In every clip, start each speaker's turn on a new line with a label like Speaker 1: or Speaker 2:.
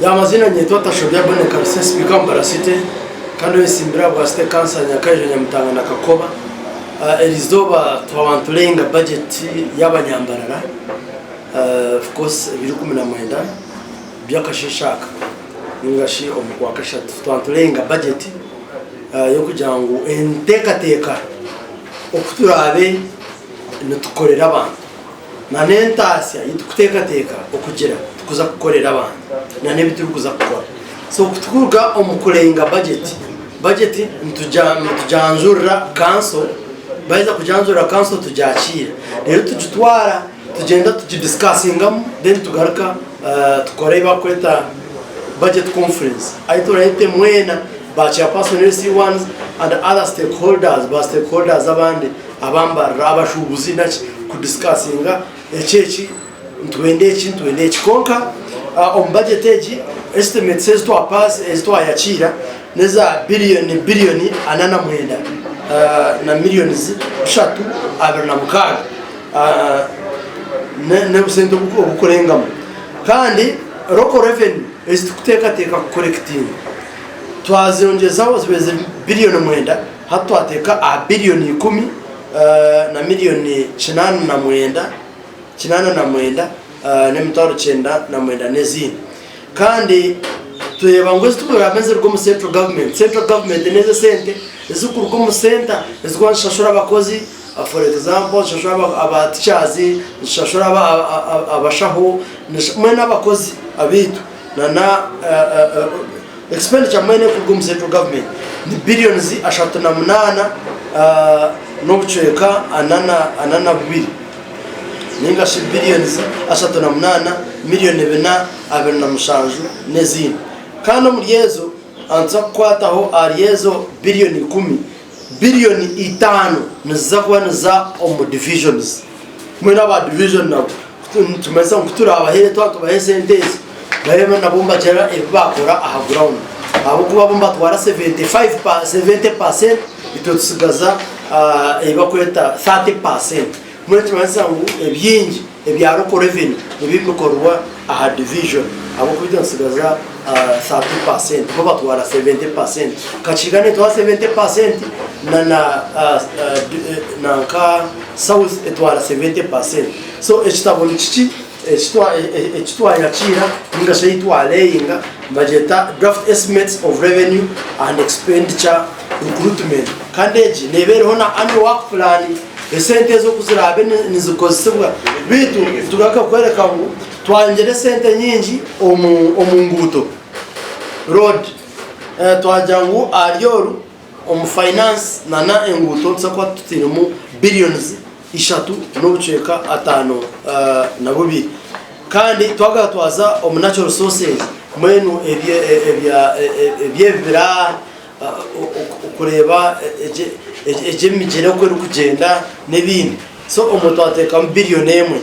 Speaker 1: Amazina nyetwa Tashobya Bonny Karuse, Sipiika wa Mbarara City kandi oyesimbire ahabwa City Council Nyakaijo, Nyamutanga na Kakoba. Erizooba twaba niturenga budget y'abanyambarara of course ebiro 19 by'akasheeshe aka ninga shi omu Kwakashatu twaba niturenga budget y'okugira ngu enteekateeka oku turaabe nitukorera abantu. Na n'entaasya ei turikuteekateeka okugira tukuza kukorera abantu na n'ebi turikuza kukora. So ku turikuruga omu kurenga bajeti, bajeti nitugyanjurira kanso, baaheza kugyanjurira kanso tugyakiira reero tugitwara tugyenda tugidisikasingamu then tugaruka tukora ebi barikweta budget conference ahu turaayete mwena ba chairperson, LC ones and other stakeholders, ba stakeholders abandi. Abambarira, abashuubuzi naki kudisikasinga eki eki nitwenda eki nitwenda eki kwonka omu bajeti egi estimates ezi twa ezi twayakiira n'eza biliyoni biliyoni 49 na millions 326 n'obusente obukurengamu kandi local revenue ezi turikuteekateeka kukorekitinga twazongyezaho zibaire ziri biliyoni 9. Hati twateeka aha biliyoni ikumi na miliyoni 89, 89 n'emitwaro 99 n'ezindi. Kandi tureeba ngu eziturikureba ezirikuruga omu central government, central government n'ezo esente ezirikuruga omu center ezirikuba nizishashura abakozi for example nizishashura aba teachers, nizishashura abashaho, mbwenu abakozi abaitu na na Expenditure mbwenu erikuruga omu central government ni billions 38 n'obucweka 42 ninga shi billions 38 million 427 n'ezindi. Kandi omuri ezo nituza kukwataho ahari ezo billion ikumi, billion itaano niziza kuba niziza omu divisions. Mbwenu aba division nabo Nitumanyisa ngu kuturaabaheere twaba nitubaha esente ezo, babe nabo nibagira ebi baakora aha ground ahabw'okuba bo nibatwara 70% itwe tutsigaza ei barikweta 30%. Mbwenu nikimanyisa ngu ebingi ebya local revenue nibiba nibikorwa aha division ahabw'okuba itwe nitutsigaza 30% bo batwara 70%. Kakiika neetwara 70% na nanka South etwara 70%. So ekitabo nikiki eki twayakiira ninga shi ei twareyinga nibagyeta Draft Estimates of Revenue and Expenditure Recruitment kandi egi neeba eriho na Annual Work Plan esente ezo oku ziraabe nizikozesibwa beitu nitugaruka kworeka ngu twayongyera esente nyingi omu nguuto, road, twagira ngu ahari oru Omu finance na na enguuto nituza kuba tutairemu billions ishatu n'obucweka ataano na bubiri kandi twagaruka twaza omu natural resources mbwenu eby'ebibira okureeba egi emigyera oku erikugyenda n'ebindi so omwo twateekamu billion emwe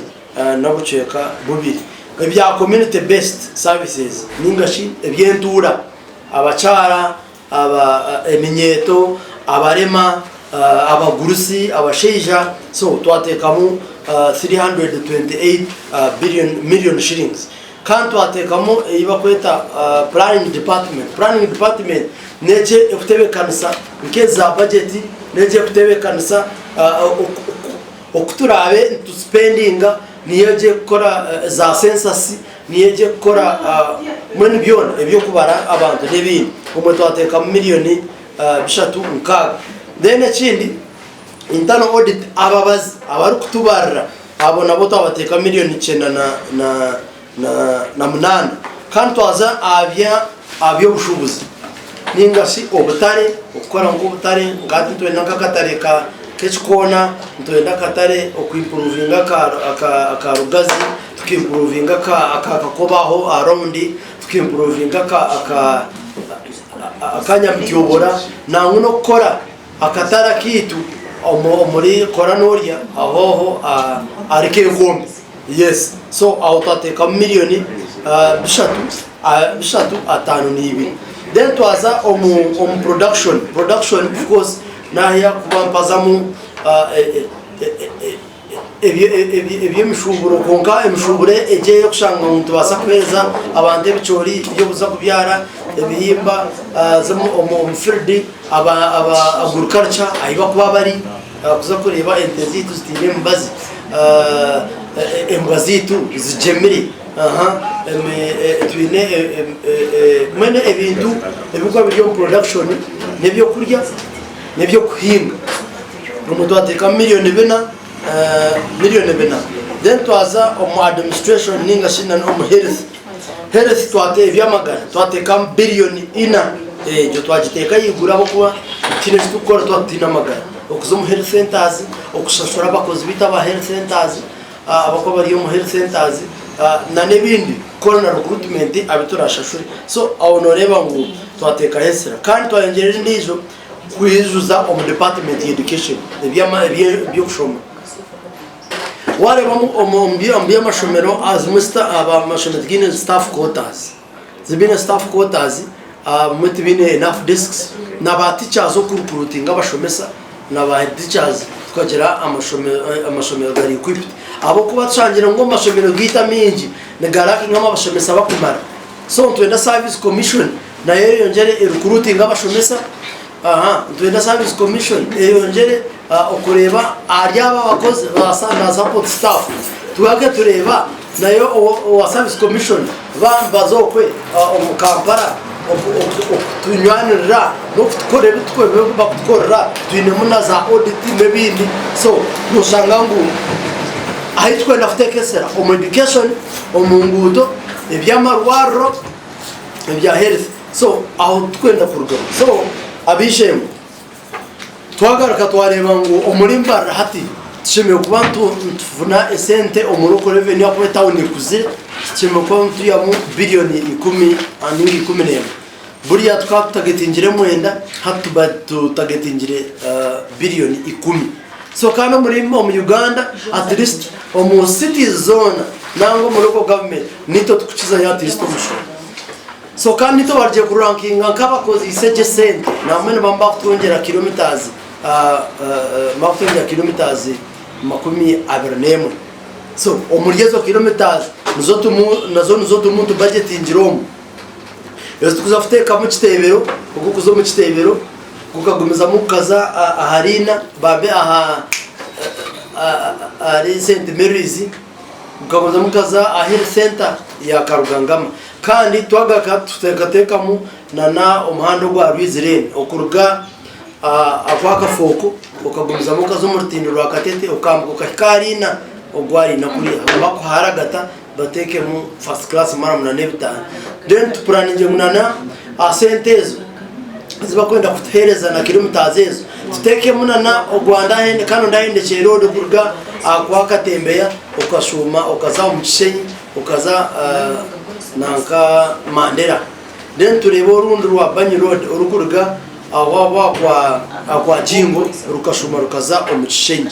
Speaker 1: n'obucweka bubiri. Ebya community based services ninga shi eby'entuura abakyara eminyeeto, abarema, abagurusi, abashaija, so twateekamu 328 billion million shillings. Kandi twateekamu ei barikweta planning department. Planning department n'egyo erikutebeekanisa nk'eza budget, n'egyo erikutebeekanisa oku turaabe nitusipendinga, niyo egyo erikukora za census, Niyo egye kukora mbwenu byona eby'okubara abantu n'ebindi. Obumwe twateekamu miriyoni bishatu nkaaga. Then ekindi internal audit ababazi abarikutubarira abo nabo twabateekamu miriyoni kyenda na na na na munaana. Kandi twaza aha bya aha by'obushuubuzi ninga shi obutare, okukora nk'obutare nka hati nitwenda nk'akatare ka k'ekikoona, nitwenda akatare oku-improvinga aka aka aka Rugazi. Tukiimpuruvinga aka aka kakoba aho aha rawundi, tukiimpuruvinga aka aka aka Nyamutyobora nangwa n'okukora akatare akaitu omu omuri kora n'orya aho aho ahari Kenkombe. Yes, so aho twateekamu miriyoni bishatu bishatu ataano n'ibiri. Then twaza omu omu production, production of course naahiya kuba mpazamu. Eby'emishuuburo kwonka emishuuburo egi ey'okushanga ngu nitubaasa kuheereza abantu ebicoori by'okuza kubyara ebihimba omu field aba agriculture ahu barikuba bari kuza kureeba ente zaitu zitaine emibazi, embwa zaitu zigyemire twine mbwenu ebintu ebirikuba biri omu production n'ebyokurya n'ebyokuhinga. Omu twateekamu miriyoni bina, miriyoni bina. Then twaza omu administration ninga shi na omu health. Health twate eby'amagara twateekamu biriyoni ina. Egyo twagiteeka ahaiguru ahabw'okuba tihaine eki turikukora twaba tutaine amagara. Okuza omu health centers, okushashura abakozi baitu aba health centers, abarikuba bari omu health centers na n'ebindi kukora na recruitment abu turashashure. So aho nooreeba ngu twateekaho ensira. Kandi twayongyeraho endiijo. Kwijuza omu department ya education eby'okushoma. Wareeba omu by'amashomero zimwe amashomero tigaine staff quarters, tibaine staff quarters abamwe tibaine enough desks na ba teachers oku recruitinga abashomesa na ba head teachers tukagira amashomero gari equipped ahabw'okuba tushangire ngu amashomero gaitu amaingi nigalackingamu abashomesa barikumara. So nitwenda service commission nayo eyongyere e recruitinge abashomesa, nitwenda service commission eyongyere okureeba ahari abo abakozi ba support staff, tugaruke tureeba nayo owa service commission baza okwe omu Kampala okutunywanirira n'okutukora ebi barikutukorera twinemu na za audit n'ebindi so noshanga ngu ahu turikwenda kuteeka esira omu education, omu nguuto, eby'amarwariro, ebya health so aho titukwenda kurugaho. So ab'eishe-emwe twagaruka twareeba ngu omuri Mbarara hati tushemereire kuba nitufuna esente omu local revenue ahakuba etawuni ekuzire tushemereire kuba nitwihamu biliyoni ikumi ninga 11. Buriya tukaba tutagetingire mwenda hati tutagetingire biliyoni ikumi. So kandi omuri omu Uganda at least omu cities zoona nangwa omu local government nitwe tukukizayo at least omushoro. So kandi nitwe barugire kurankinga nk'abakoziise gye esente nambwenu nibaba bakutwongyera kilometers bakutwongyera kilometers 21. So omuri ezo kilometers nizo tumu nazo nizo tumu nitubajetingira omu. Ezi tukuza kuteekamu kiteebero, ogu kuza omu kiteebero gukagumizamu gukaza aha riina bambe aha ahari St Mary's gukagumizamu gukaza aha health centre ya Karugangama. Kandi twagaruka tuteekateekamu nana omuhanda ogwa Rwizi Lane okuruga aha kwa Kafooko okagumizamu okaza omu rutindo rwa Katete okambuka okahika aha riina ogwa riina kuriya bakuharagata batekemu first class maramu nana ebitanda then tupuraninge ngu nana aha sente ezo ezibakwenda kutuhereza na kilometers ezo tutekemu nana ogwa ndahende kano ndahendekye road okuruga aha kwa katembeya okashuuma okaza omu kishenyi okaza nanka mandera then turebe orundi rwa banyi road orukuruga aho aho aha kwa jingo rukashuuma rukaza omu kishenyi.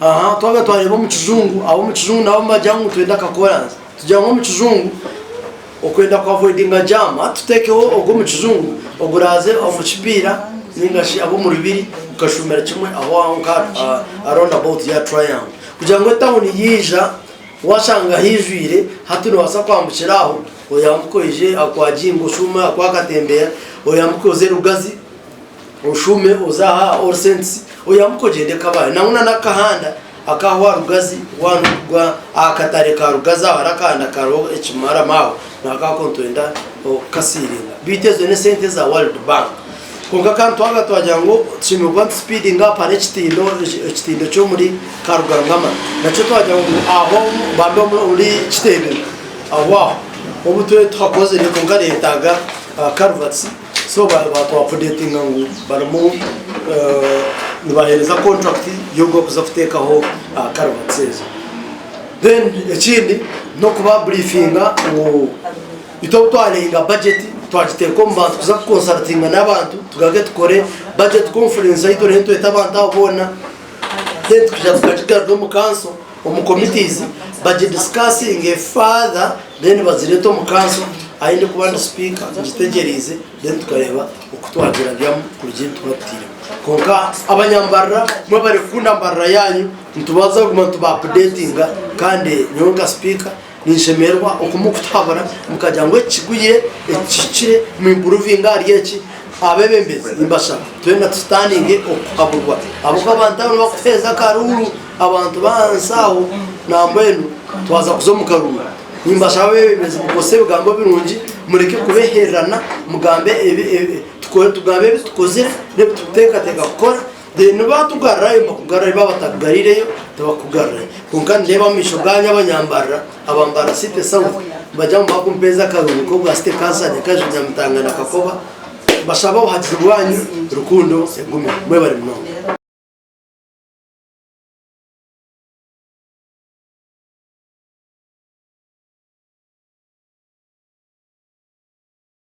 Speaker 1: Aha twaba twareeba omu kijungu, ab'omu kijungu nabo nibagira ngu nitwenda kakoransi. Tugira ngu omu kijungu okwenda ku avoidinga jam, hati tuteekeho ogw'omu kijungu oguraaze omu kipiira ninga shi ab'omu rubiri gukashuumira kimwe aho aho nka aha round about ya triangle. Kugira ngu etawuni yaija washanga haijwire, hati noobaasa kwambukira aho oyambuke oije aha kwa Jingo oshuume aha kwa Katembeya oyambuke oze Lugazi. Oshuume oze aha All Saints oyambuke ogyende Kabale. Nangwa na n'akahanda ak'aho aha Rugazi waaba norikugwa aha katare ka Rugazi aho hariho akahanda kariho ekimarama aho nako ako nitwenda kukasiiringa. Beitu ezo n'esente eza World Bank. Kwonka kandi twaba twagira ngu tushemereire kuba nitusipiidinga up hariho ekitindo ekitindo ky'omuri Karugangama nakyo twagira ngu aho bambe omuri Kiteebere aho aho obu tube tuhakozire kwonka nihetaaga culverts. So batwapudetinga ngu barimu nibahereza contract y'okuza kuteekaho culverts ezo. Then ekindi n'okuba briefinga ngu itwe obu twareyinga budget twagiteeka omu bantu kuza kuconsultinga n'abantu tugaruke tukore budget conference ahu turiyo nitweta abantu abo boona then tukaija tukagigarura omu council omu committees bagidiscussinge further then bazireete omu council. Ahi ndikuba ndi sipiika ngitegyereize then tukareeba oku twagirabyamu kuruga ebi tukuba tutairemu. Kwonka abanyambarira mwebare kukunda mbarira yaanyu, nitubaasa kuguma nituba apudeetinga kandi nyowe nka sipiika ninshemererwa oku murikutuhabura mukagira ngu eki kigwire, eki kihikire, mu impuruvinge ahari eki. Abeebembezi nimbashaba twena tusitandinge okuhaburwa ahabw'okuba abantu abo nibakutuheereza akaruuru, abantu b'ahansi aho nambwenu twaza kuza omu karuuru. Nimbashaba abeebembezi mukozese ebigambo birungi, mureke kubehererana, mugambe tugambe ebi tukozire n'ebi turikuteekateeka kukora, then baatugarurayo nibakugarurayo baaba batakugarurireyo tibakukugarurayo. Kwonka nindeeba omu maisho gaanyu abanyambarira, aba Mbarara City South nibagira ngu baakumpeereza akarungu k'obwa City Council Nyakaju, Nyamitanga na Kakoba, mbashaba obuhagizi bwanyu, rukundo egumeho. Mwebare munonga.